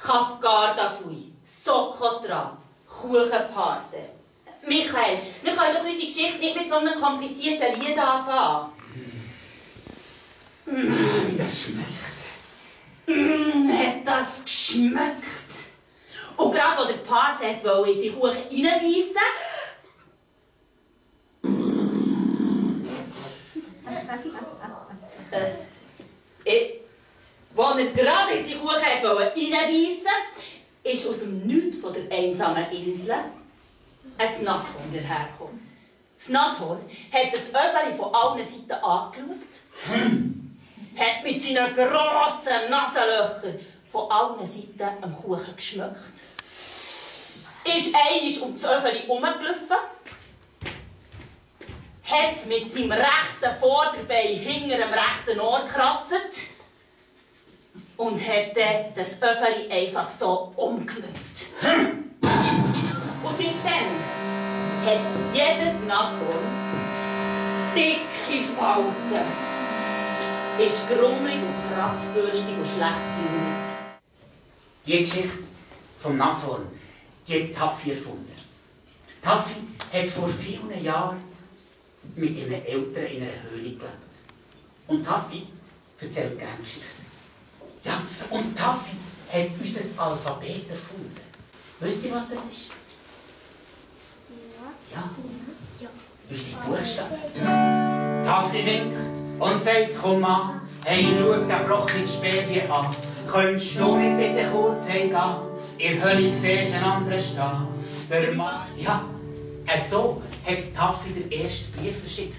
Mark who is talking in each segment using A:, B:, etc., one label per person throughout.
A: Kapgarda Fui, Sokotra, Kuchenparse. Michael, wir können doch unsere Geschichte nicht mit so einem komplizierten Lied anfangen.
B: Wie das schmeckt.
A: Hat das geschmeckt? Und gerade wo der Parse wollte in seinen Kuchen reinbeissen, als er gerade in seinen Kuchen reinbeissen wollte, ist aus dem Nichts von der einsamen Insel ein Nashorn dahergekommen. Das Nashorn hat das Öffeli von allen Seiten angeschaut, hat mit seinen grossen Nasenlöchern von allen Seiten am Kuchen geschmeckt, ist einmal um das Öffeli herumgelaufen, hat mit seinem rechten Vorderbein hinter dem rechten Ohr gekratzt und hat dann das Öffeli einfach so umgeknüpft. Und seitdem hat jedes Nashorn dicke Falten, ist grummelig und kratzbürstig und schlecht gelaunt.
B: Die Geschichte vom Nashorn, die hat Taffy erfunden. Taffy hat vor vielen Jahren mit ihren Eltern in einer Höhle gelebt. Und Taffy erzählt gerne Geschichten. Ja, und Taffy hat unser Alphabet erfunden. Wisst ihr, was das ist? Ja. Unsere Buchstaben. Taffy winkt und sagt, komm an, hey, schau den brochige Sperrie an. Könntest du nicht bitte kurz heimgehen? In der Hölle siehst du einen anderen stehen. Der Mann... Ja, so hat Taffy den ersten Brief verschickt.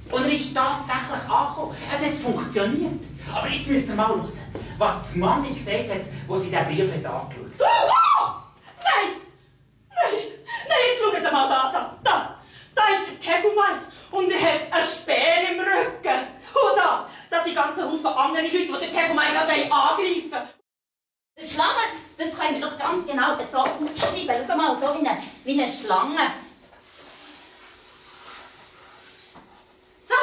B: Und er ist tatsächlich angekommen. Es hat funktioniert. Aber jetzt müsst ihr mal hören, was die Mami gesagt hat, als sie diesen Brief hat angeschaut hat.
A: Oh! Nein! Nein! Nein, jetzt schaut mal das an. Da ist der Tegumai und er hat einen Speer im Rücken. Und da sind ganze Haufen andere Leute, die den Tegumai gerade angreifen. Das Schlange, das können wir doch ganz genau so aufschreiben. Schau mal, so wie eine Schlange. So.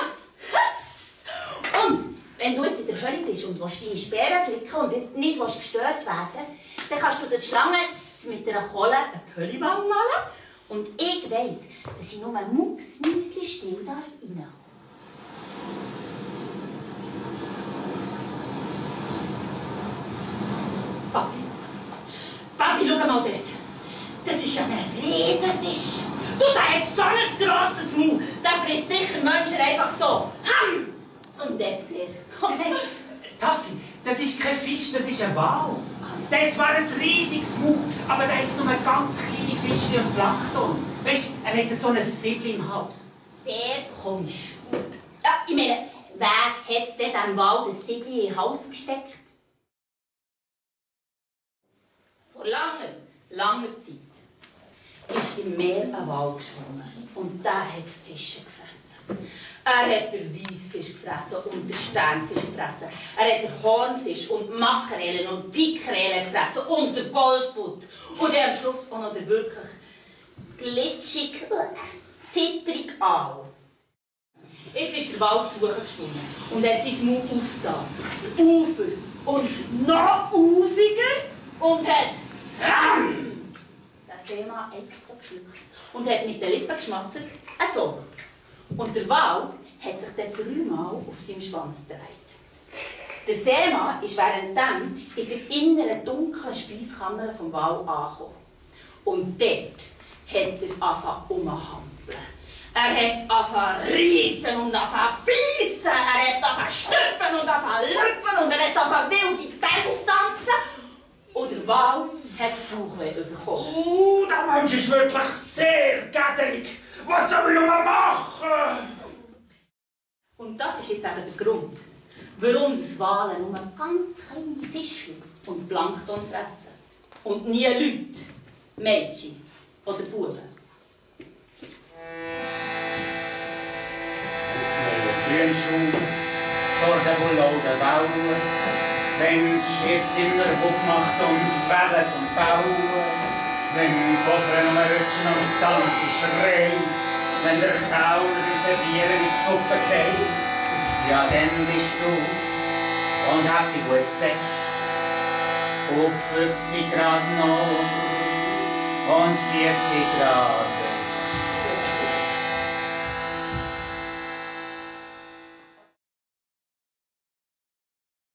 A: Und wenn du jetzt in der Hölle bist und deine Speere flicken und nicht gestört werden, dann kannst du das Schlange mit einer Kohle einen Hölleball malen. Und ich weiss, dass ich nur mucksmäuschen still reinkommen darf. Papi, schau mal dort. Das ist ein Riesenfisch. Du, der hat so ein grosses Maul. Der frisst sicher Menschen einfach so. Ham! Zum Dessert.
B: Taffy, das ist kein Fisch, das ist ein Wal. Der hat zwar ein riesiges Maul, aber der ist nur ein ganz kleine Fisch im Plankton. Weißt du, er hat so ein Siebel im Hals.
A: Sehr komisch. Ja, ich meine, wer hat denn dem Wal das Siebel in den Hals gesteckt? Vor langer Zeit ist im Meer ein Wal geschwommen und der hat Fische gefressen. Er hat den Weissfisch gefressen und den Sternfisch gefressen. Er hat den Hornfisch und Makrelen und Pikrelen gefressen und den Goldbutt. Und am Schluss auch noch der wirklich glitschig, zittrig Aal. Jetzt ist der Wal zu Suche geschwommen und hat sein Maul aufgetan. Ufer und noch ufiger und hat der Seemann einfach so geschluckt und hat mit den Lippen geschmatzelt. So. Und der Wal hat sich dann 3-mal auf seinem Schwanz gedreht. Der Seemann ist währenddem in der inneren dunklen Speiskammer vom Wal angekommen. Und dort hat er angefangen umzuhampeln. Er hat angefangen reissen und angefangen beißen. Er hat angefangen stüpfen und angefangen lüpfen und er hat angefangen wilde Tänze tanzen. Und der Wal hat Bauchweh bekommen.
B: Der Mensch ist wirklich sehr gäderig. Was soll ich noch machen?
A: Und das ist jetzt eben der Grund, warum die Wale nur ganz kleine Fische und Plankton fressen. Und nie Leute, Mädchen oder Buben.
B: Es wäre Grünschuld vor der Bullaugen Welt, wenn das Schiff immer Wupp macht und wellet und baut, wenn Koffer nur rutschen und das Tank schreit, wenn der Kauder unser Bier in die Suppe geht, ja, dann bist du und hab dich gut fest. auf 50 Grad Nord und 40 Grad West.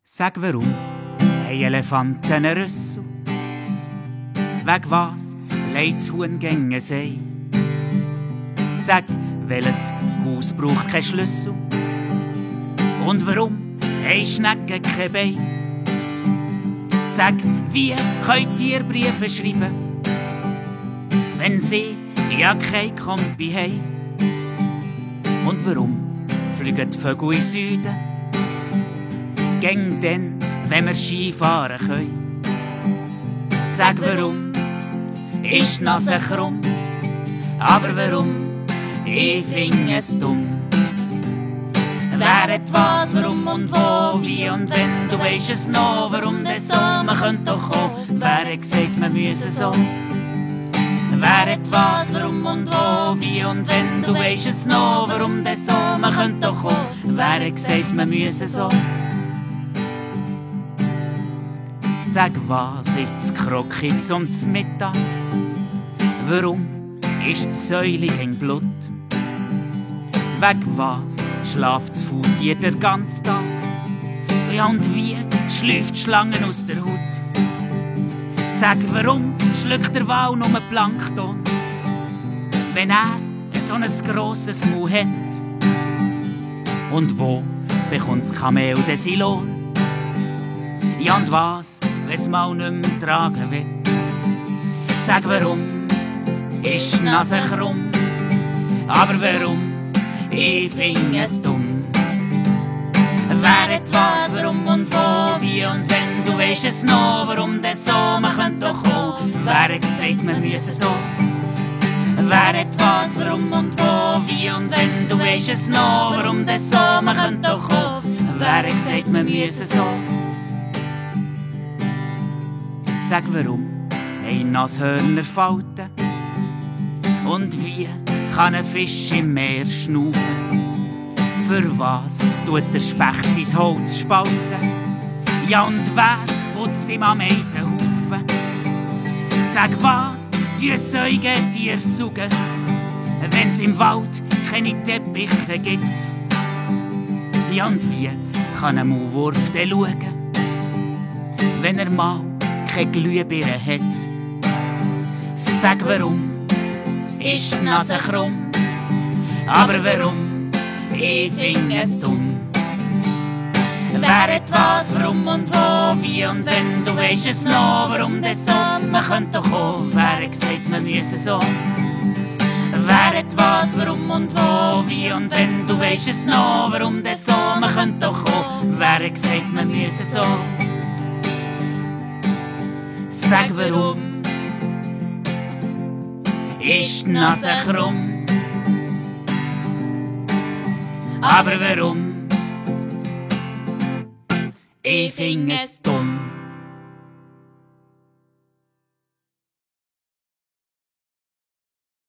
B: Sag, warum haben Elefanten einen Rüssel? Weg was leid's Huhn gänge sei? Sag, welches Haus braucht keinen Schlüssel? Und warum haben Schnecken kein Bein? Sag, wie könnt ihr Briefe schreiben, wenn sie ja kein Kompi haben? Und warum fliegen die Vögel in Süden? Gäng denn, wenn wir Skifahren können? Sag, warum ist die Nase krumm? Aber warum? Ich find es dumm. Wer hat was, warum und wo, wie und wenn, du weisst es noch, warum das so, man könnte doch kommen. Wer hat gesagt, wir müssen so? Wer hat was, warum und wo, wie und wenn, du weisst es noch, warum das so, man könnte doch kommen. Wer hat gesagt, wir müssen so? Sag, was ist das Kroki zum Mittag? Warum ist die Säule in Blut? Weg was schlaft das Faultier den ganzen Tag? Ja, und wie schlüpft die Schlangen aus der Haut? Sag, warum schluckt der Wal nur Plankton, wenn er so ein grosses Maul hat? Und wo bekommt das Kamel den seinen Lohn? Ja, und was, wenn's mal nicht mehr tragen will? Sag, warum ist die Nase krumm? Aber warum? Ich find es dumm. Wer hat was, warum und wo, wie und wenn, du weisst es noch, warum das so, man könnte doch kommen. Wer hat gesagt, wir müssen so? Wer hat was, warum und wo, wie und wenn, du weisst es noch, warum das so, man könnte doch kommen. Wer hat gesagt, wir müssen so? Sag, warum haben Nashörner Falten? Und wie kann ein Fisch im Meer schnaufen? Für was tut der Specht sein Holz spalten? Ja, und wer putzt im Ameisenhaufen? Sag, was die Säugetiere saugen, wenn's im Wald keine Teppiche gibt? Ja, und wie kann ein Maulwurf denn schauen, wenn er mal keine Glühbirne hat? Sag, warum ist die Nase krumm? Aber warum? Ich find es dumm. Wer hat was, warum und wo, wie und wenn, du weisst es noch, warum das so, man könnte doch kommen. Wer hat gesagt, wir müssen so? Wer hat was, warum und wo, wie und wenn, du weisst es noch, warum das so, man könnte doch kommen. Wer hat gesagt, wir müssen so? Sag, warum ist die Nase krumm? Aber warum? Ich find es